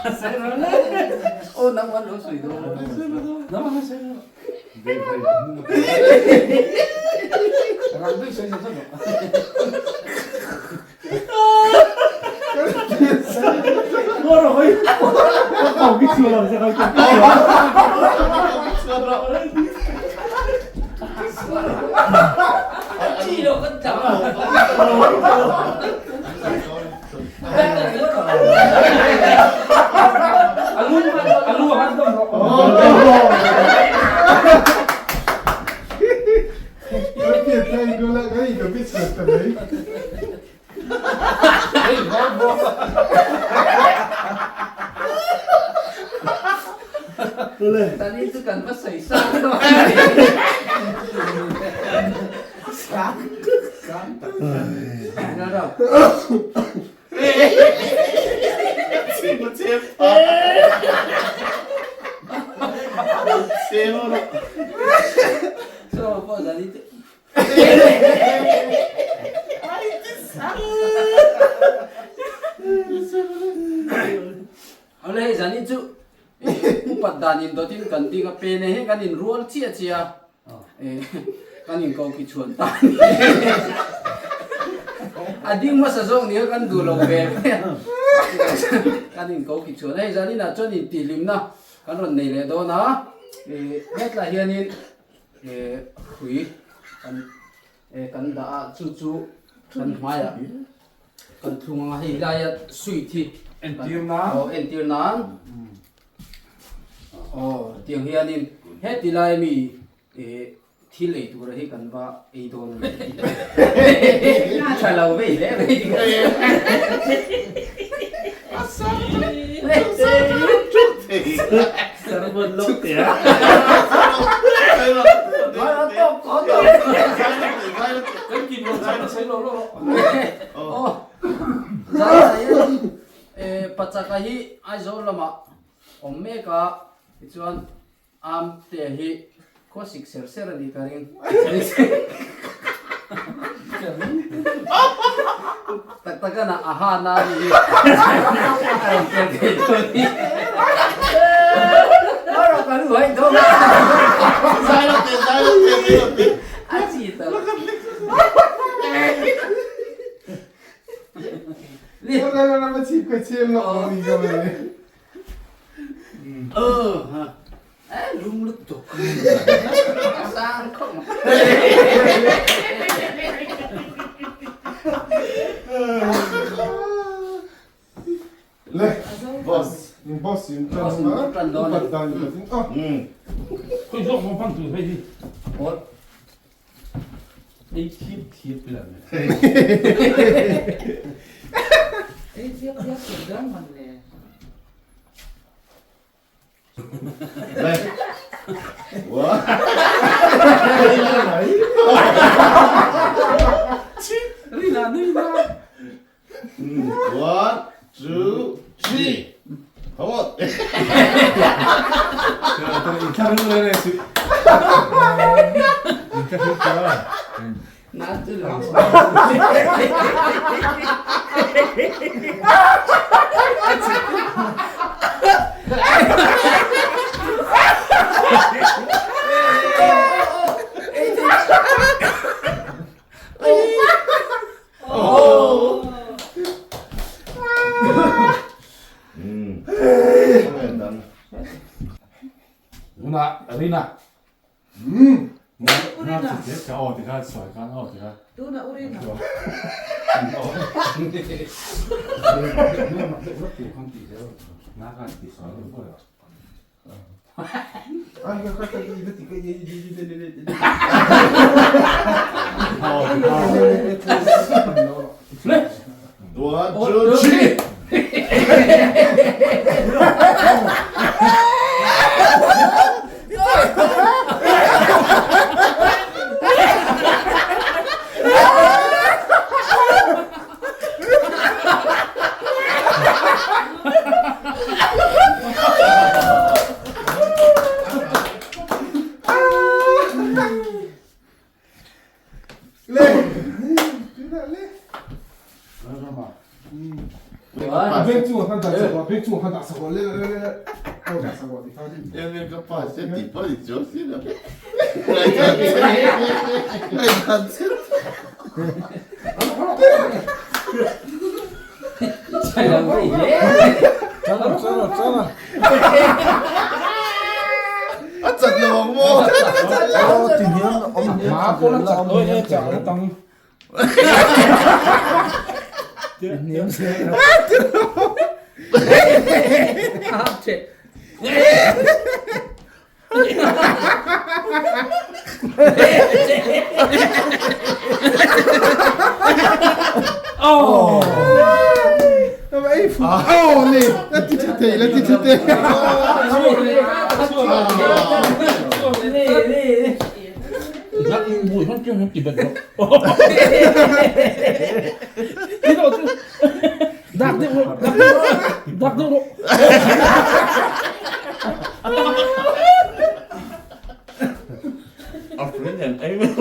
Aw nangman lo sawi dawn. Nangman lo sawi dawn. Rang deuh sawi zawk zawk. Tani chu kan va sawi sang dawn a ni. Sang sang tak Awle hei zanin chu upat dan in dawtin kan ding a pene hi kan in rual chiah chiah a kan in ko khi chhuan ta a ni a ding hmasa zawk nia kan duh lo ve ve kan in ko khi chhuan hei zanin ah chuan in tihhlimna kan rawn nei leh dawn a hetlai hianin hrui kan kan dah a chu chu kan hmaiah kan thlung anga hei laia sweet hi entir nan aw entir nan aw tiang hianin heti lai mi thil ei tura hi kan va ei dawn a ni tha lo vei hle mai Pachaka hi Aizawl lamah awm mek a, tichuan Amte hi khuasik ser ser a ni ka ring. Tak tak a a ha na a ni hi a rawn tel thei dawn hi. Rawh ka lu haih dawn a. Zai lo teh, zai lo teh, zai lo teh. A chi ta. Ni. Lum lutuk. A sang khawp mai. Le boss in boss in tan dawn a upat dan in patin aw. Khawi zawk maw hman tur hei hi. Ei thip thip la ni. Ei thiap thiap tur dawn man le. Le. Wa. Rina nui na. One, two, three. Come on. Rina. Tuna Urina. One, two, three. Le. Beng chungah khan dah sak rawh, beng chungah khan dah sak rawh, le le le le aw dah sak rawh ti khan. Em em ka pa se ti pawh ni chuang si lo. Ngaihdan che. A chat lo ang maw? Hma pawn a chat lo e chak na tang. Aw le, la ti tha thei, la ti tha thei. Dak deuh rawh, dak deuh rawh, dak deuh rawh. A friend and ai mai.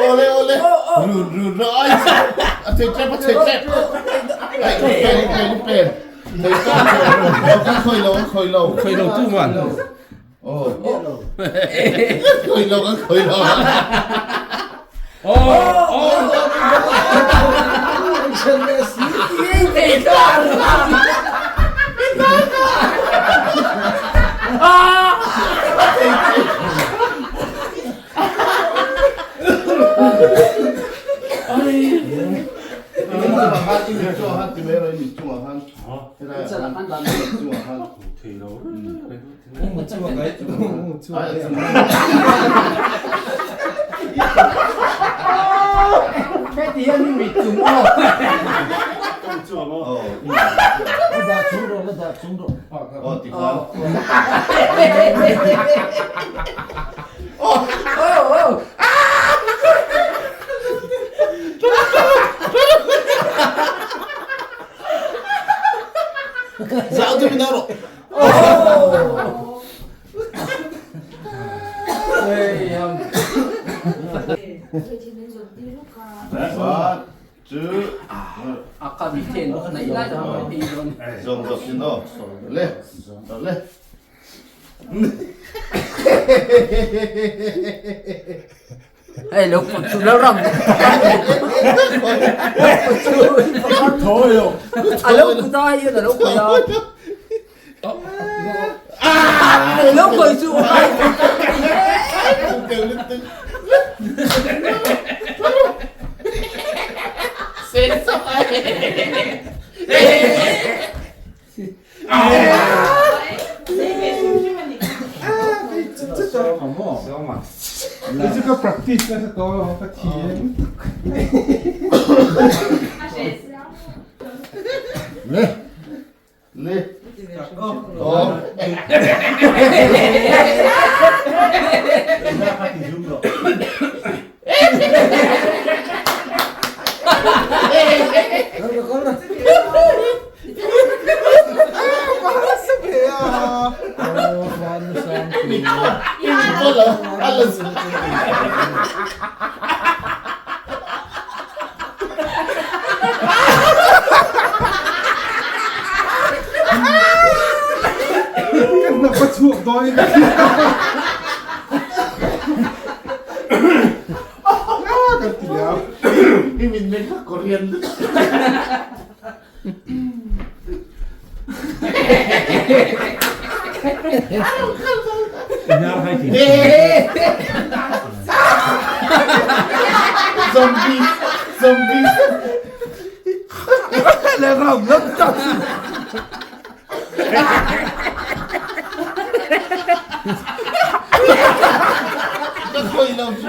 Ole ole. Run run rồi. Thầy chép thầy chép. Ai pen pen pen. Thầy ta khơi lâu khơi lâu. Khơi lâu tu man. Ồ. Khơi lâu khơi lâu. Zau deuh in au rawh. One, two, Zawng zawk sin aw. Le, le. Hei lo put chu lo ram a lo put a hian a lo khawih a lo khawih chu Hei chu ka practice nasa tawh alawm ka thi e. Le. Le. Oh. Ka chhuak dawn in ka hria. Kan ti liam. Hi min meng kha Korean lutuk. Zombie, zombie. Ka khawih lo chu.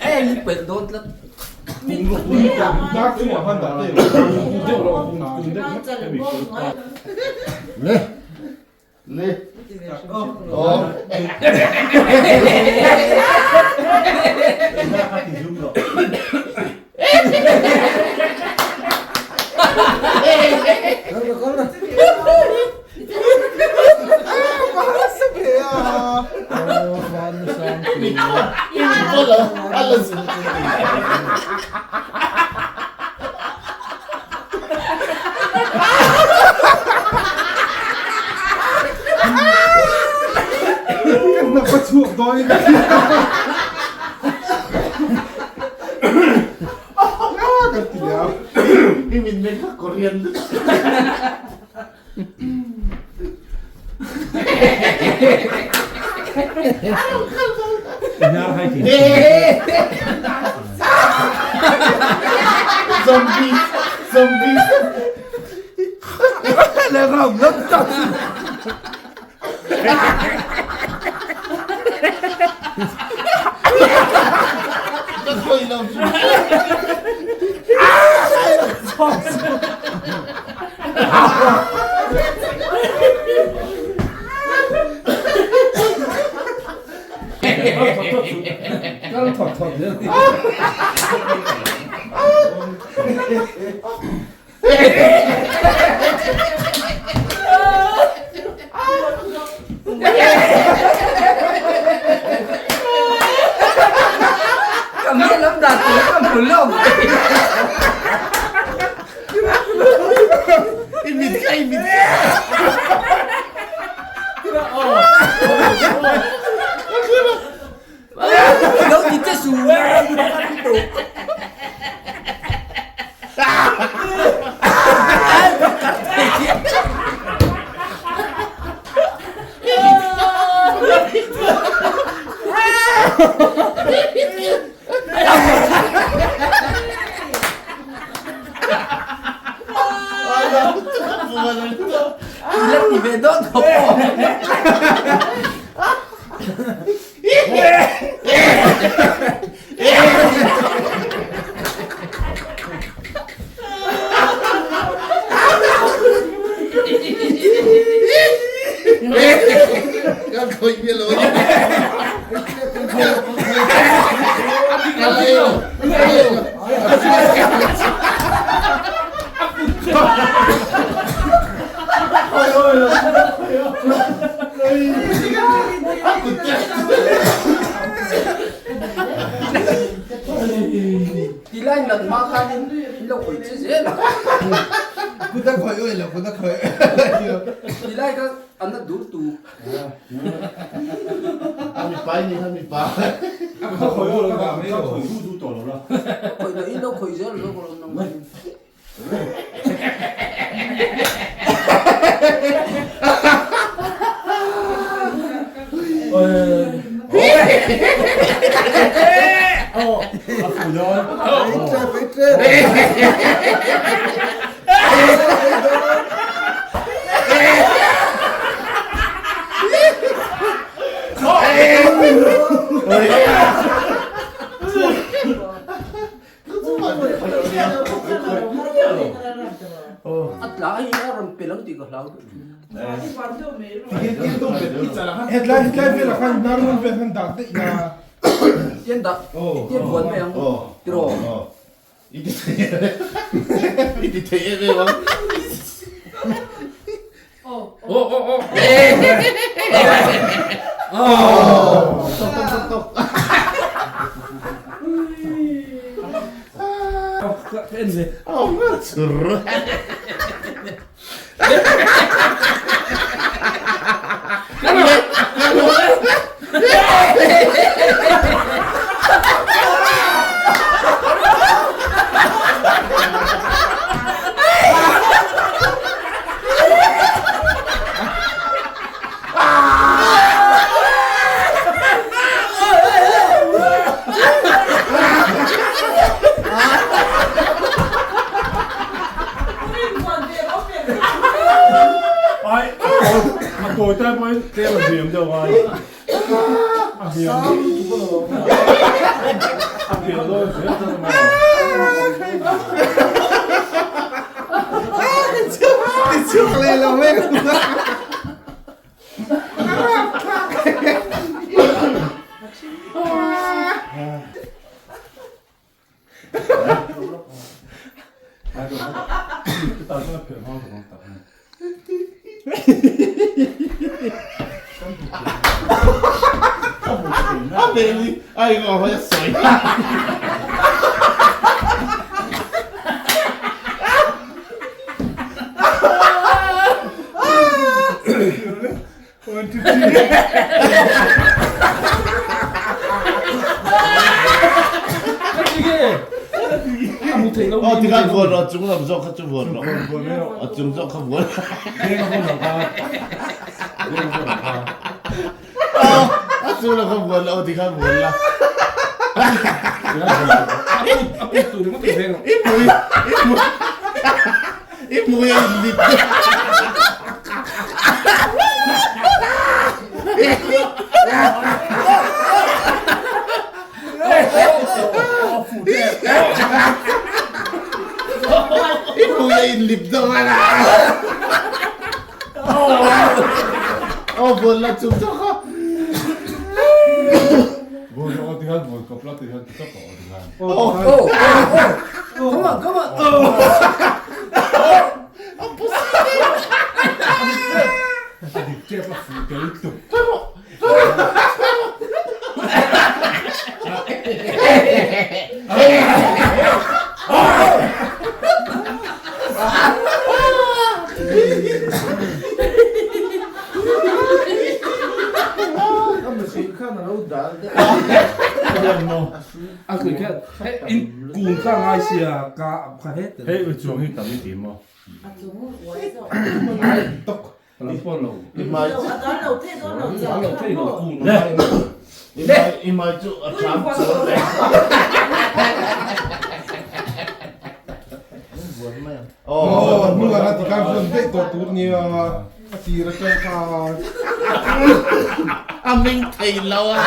Hei pelh dawn tlat. Le. Le. Oh. Ka chhuak dawn in ka hria. Kan ti liam. Hi min meng kha Korean lutuk. Zombie, zombie. Ka khawih lo chu. Ka mi lam dan tur ka hmu lo. I mit kha i mit. Lo ti che su. La ti ve dawn tawh pawh. ei lo. Ei lo. Ti lai nat hma khanin in lo khawih che zel a. Kut a khawih awih lo, kut a khawih. Ti lai kha an la dur tu. A mipa i ni kha mipa. A khawih awih lo, ka khawih duh duh tawh lo la. Khawih lo, in lo khawih zel lo ka lo nang. A tla hi a rawn pe lo tih ka hlau duh thin. Hetlai hetlai velah khan hnar rawn vel khan dah daih la. Tian dah tian buan mai ang tiraw. I ti thei i ti thei em em ang. Ai, a tawi tai pawhin tlem a hliam deuh ai. A hliam. A hliam dawn zel dawn a. Ti chhuak leh lo vek. Ai ngô hơi soi. One, two, three. Aw tikhan vuan rawh, a chung lam zawk kha chu vuan rawh. A chung zawk kha vuan. A chung lam kha vuan la, aw tikhan vuan la. I hmui, i hmui, i hmui a inlit. I hmui a inlip deuh a. Aw vuan la chung zawk a. Vuan rawh aw tikhan vuan kawp la tikhan ti tawp aw tikhan. Oh oh oh come on come on oh. A dik tep a fuh tel tuk. A kui kha in kun kha ngai sia ka kha het. Hei u chuang hi tam i ti maw? Tok. Lam pawn lo. I mai A dan lo thei dawn lo Dan lo thei lo kun. I mai i mai chu a tham chuan le. Aw hnu ah ti khan vuan daih tawh tur nia a tir atang khan. A ming thei lo a.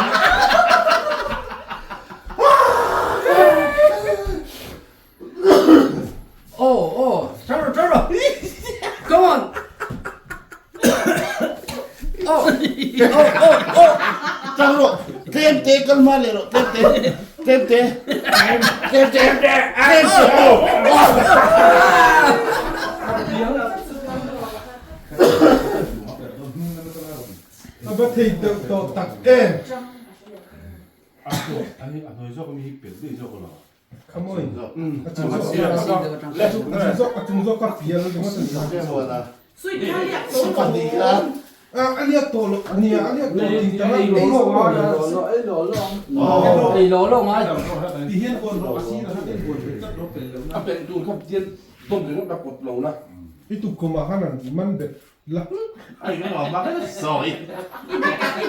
Oh oh tha rawh tha rawh come on oh oh oh oh Tang rawh tlem te kal hma leh rawh tlem te tlem te. A va thei deuh tawh tak em. A hnuai zawk ami hi pelh daih zawk alo. Khamoi. A chung zawk a chung zawk a pial ringawt a ni. A liak tawh lo nia a liak tawh tih tak a ei zawk a Ei lo lo ngai. Ti hian huan rawh a sir a han en huan ve tlat lo pelh lo na. A pelh tur kha tian dawm ringawt a pawt lo la. I tukkhumah khan an man bet la. Ai ka ngawm bak sawi. I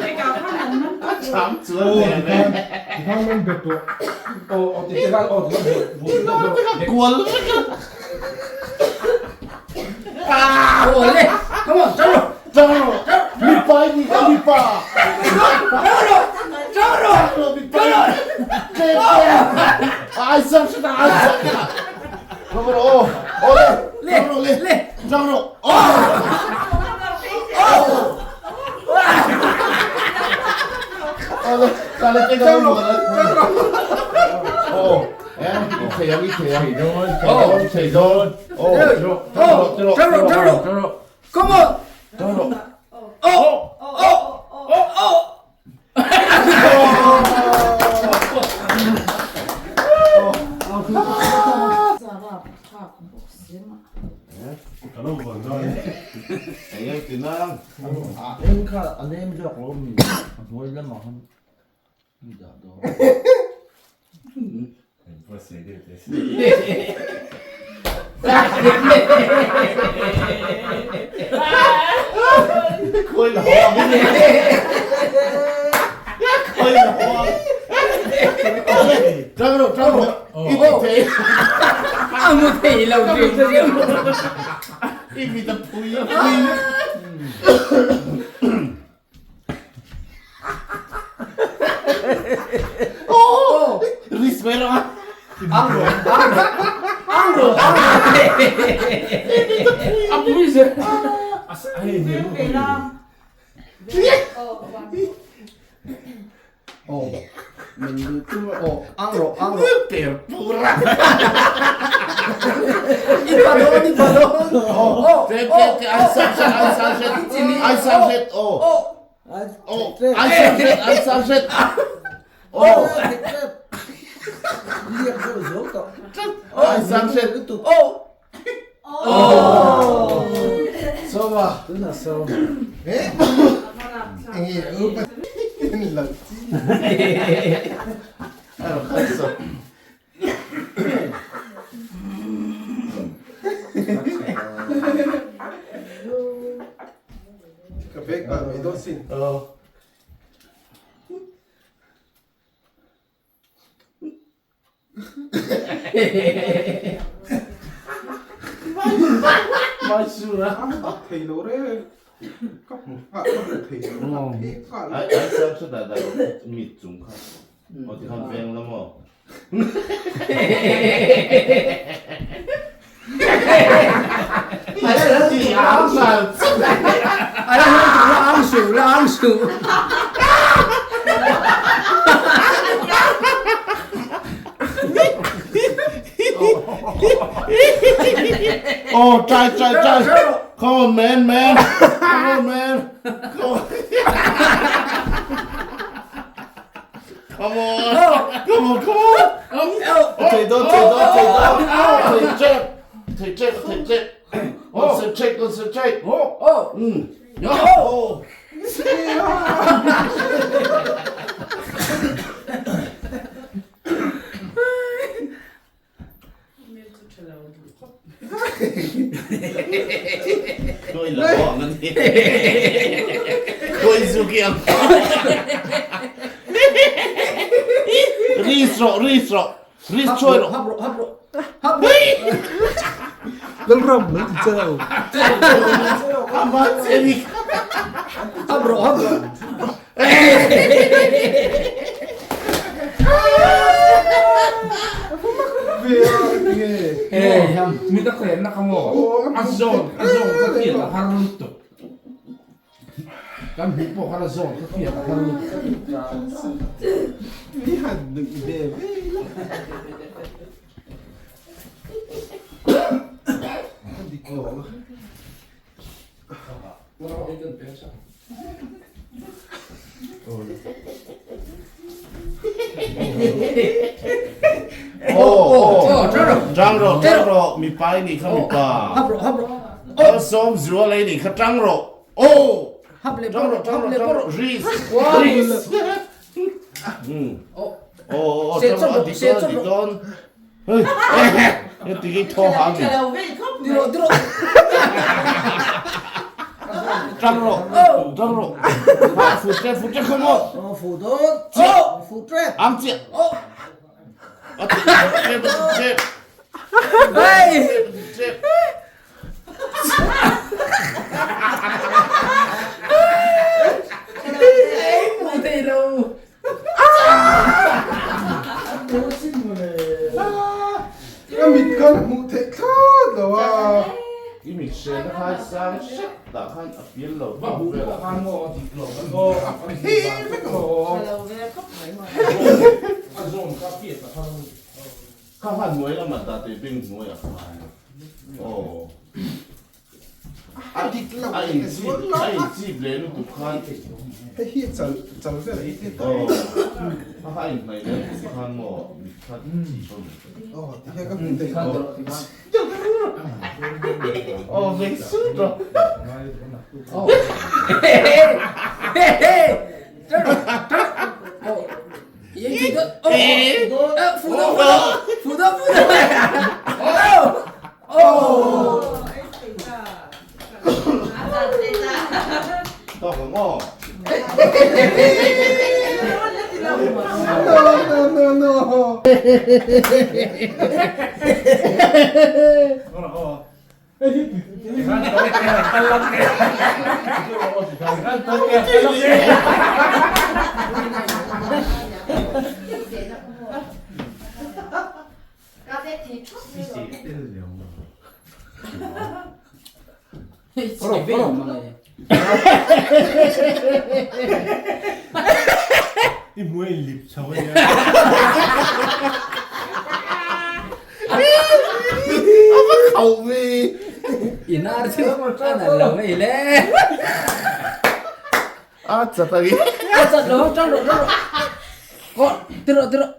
bekah khan an man A cham chuan ve ve. Ti khan man bet tawh. Aw aw ti te khan aw ti khan Ti kual vek a. Aw le. Come on, chau rawh. Chau rawh. Mipa i ni kha mipa. Chau rawh. Chau rawh. Chau rawh mipa. Che che. Ai sang sut ai sang. Chau rawh aw. Aw le. Chau rawh le. Chau rawh. Aw. Aw le. Chau le chau rawh. Chau rawh. Aw. Thei ang i thei ang. Thei dawn. Aw. Aw. Chau rawh chau rawh. Come on. Chau rawh. Aw. Aw. Aw. A mu thei lo hrim hrim. Ka bag ah mai dawn sin. Thei lo reng ka hmu nghal ka hmu thei lo ka phek nghal. Oh, try, try, try. Come on, man, man. Come on, man. Come on. Come on. Come on, come on. Thầy đó, thầy đó, thầy đó. Thầy check. Thầy check, thầy check. Concentrate, concentrate. Ừ. Oh. Tôi là bỏ ngân Tôi dù kìa. Risro, risro. Risro. Hấp rộ, hấp rộ, hấp rộ. Lalram lo ti chau. Hấp rộ, hấp rộ. Mi ta khen na ka maw? A zawn, a zawn ka tial a har lutuk. Kan hmuh pawh khan a zawn ka hriat a kal. Mi han nuih ve ve la. A dik lo ang. Ṭang rawh, ṭang rawh, mipa i nih kha mipa. Malsawmzuala i nih kha ṭang rawh. Aw! Ṭang rawh, ṭang rawh, ṭang rawh. Risk, risk. Aw, aw, ṭang rawh, a dik dawn, a dik dawn. Hei, heti hi thaw ha mi. Ṭang rawh, ṭang rawh. Ha, fu ṭep, fu ṭep, come on. Fu dawn, fu ṭep. Ang chiah. A ti ṭep, a ti ṭep. Hei! Ṭep. Ei, mu thei lo. Ka mit khan a hmuh theih thlawt lo a. I mit hriatna kha sang hrep tah khan a feel lo Va hmuh pawh khan maw a dik lo kan Aw a phe vek lo. A zawn kha piat a har a ni. Kha khan hnuai lamah dah teh beng hnuaiah khan aw. A dik lo A in chip a in chip leh lutuk khan. Hei hi chal chal vel hi ti ta. A ha in hnaih leh lutuk khan maw mit kha chip a ni. Aw ti hian ka hmu thei lo. Aw vei sut a. Aw. Tawk ang aw. No no no no. I hmuh a inlip chho a nia. A va khauh ve. I nar chu a nalh lo mai le. A chat a ni. A chat lo, ṭang rawh, ṭang rawh. Aw, ti rawh, ti rawh.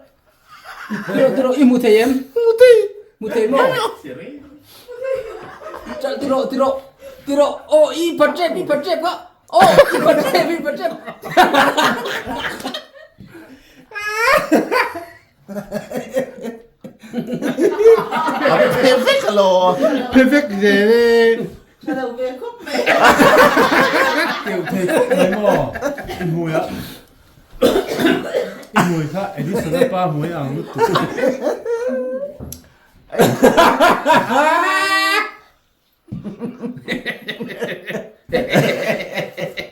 Tiro tiro i hmu thei em? Hmu thei. Hmu thei maw? Chal tiro tiro tiro aw i phat tep i phat tep kha aw i phat tep i phat tep. A phe vek alo. Phe vek zel e. Tha lo ve khawp mai. Keuh thei khawp mai maw? I hmui a. I hmui kha Edison a pa hmui ang lutuk.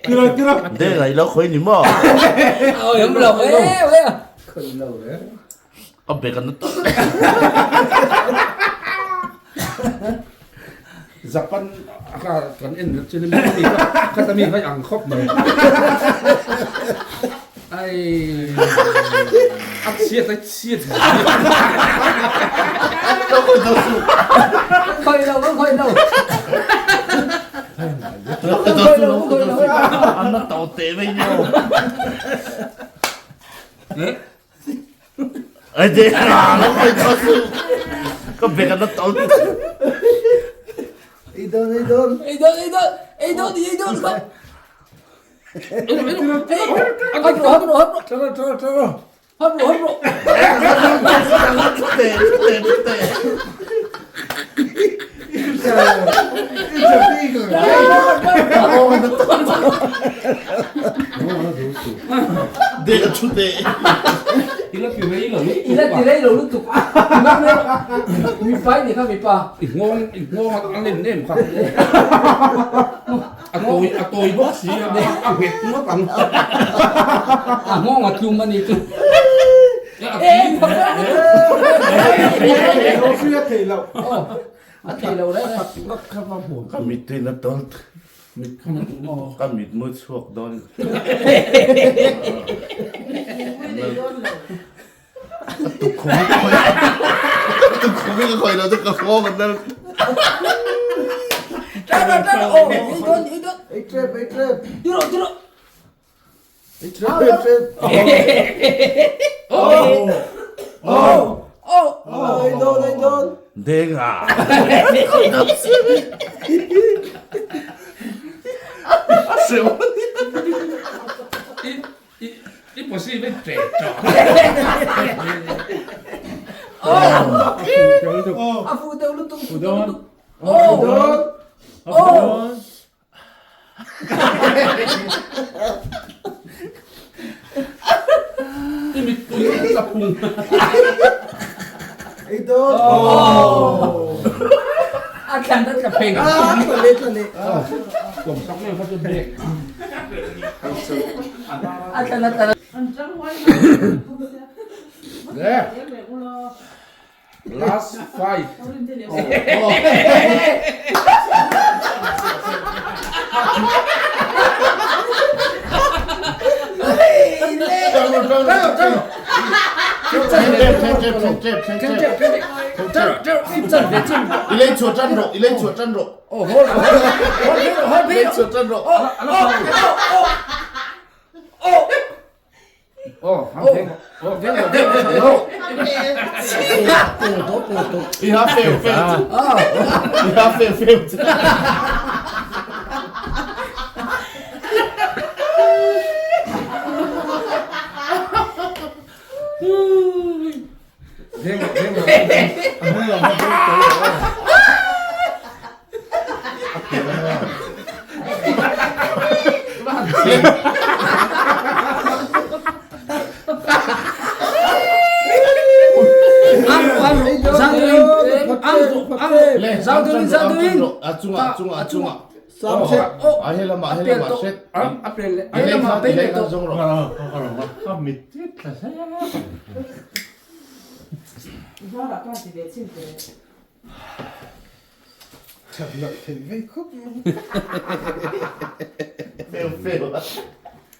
Tira tira. De ngai lo khoi ni maw? Oi hum lo e we. Khoi lo e. A bek an ta. Japan ka kan en chin mi mi ka ta mi hai ang khop mai. Ai a chiat ai chiat. Khoi lo khoi lo. Khoi lo khoi lo. An na tau te mai nyo. Ai de lo khoi to su. Ka bek an na tau. Ei dawn ei dawn. Ei dawn ei dawn ei dawn ei dawn kha. Hap rawh hap rawh hap rawh. Tara tara tara. Hap rawh hap rawh. Chute chute chute. De chute. Ila ti rei lo lutuk. Ila ti rei lo lutuk. Mipa i ni kha mipa. I nghawng i nghawng a lem em kha. A tawi a tawi bawk si a a nghet ngawt ang. A nghawng a tlum a ni chu. A thei loh. A thei lo reng. Ka mit tuin a tawlh. Mit kha na duh lutuk. Ka mit mu chhuak dawn. Tukkhum tukkhum ka khawih lo chu ka nghawng an nal. Tara tara oh ei dawn ei dawn. Ei trep ei trep. Tiro tiro. Ei trep ei trep. Oh oh oh oh ei dawn ei dawn. Denga. A seuh a ni. I i posi ve tre tawh. A fuh deuh lutuk. Fuh dawn. Oh. A fuh dawn. I mittui a tla phung. Ei dawn. Oh. A thlan a tla pheng. A tla leh tla leh. Tlawm sak mai kha chu bag. A thlan a tla. Le. Last fight. I lei chhuah tan rawh, i lei chhuah tan rawh. Lei chhuah tan rawh. I ha feu feu. I ha feu feu. A chungah chungah chungah. A he lamah he lamah set. I lei kha i lei kha zawng rawh. That loh theih vei khawp mai. Feu feu.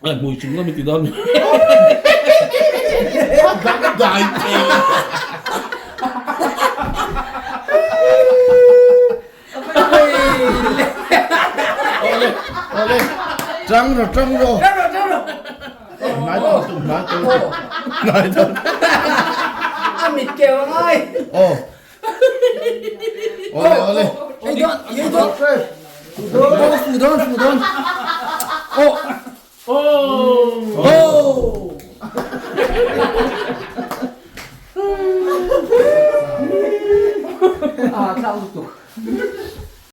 Ai hmui chung lam i ti dawn. Dai thei. Ole ole. Tang ro tang ro. Tang ro tang ro. Nai tawh tum nai tawh. Nai tawh. A mit keu a ngai. Oh. Ole ole. Ei dawn ei dawn. Fu dawn fu dawn. Oh. Oh. Oh. Ah, tlang lutuk.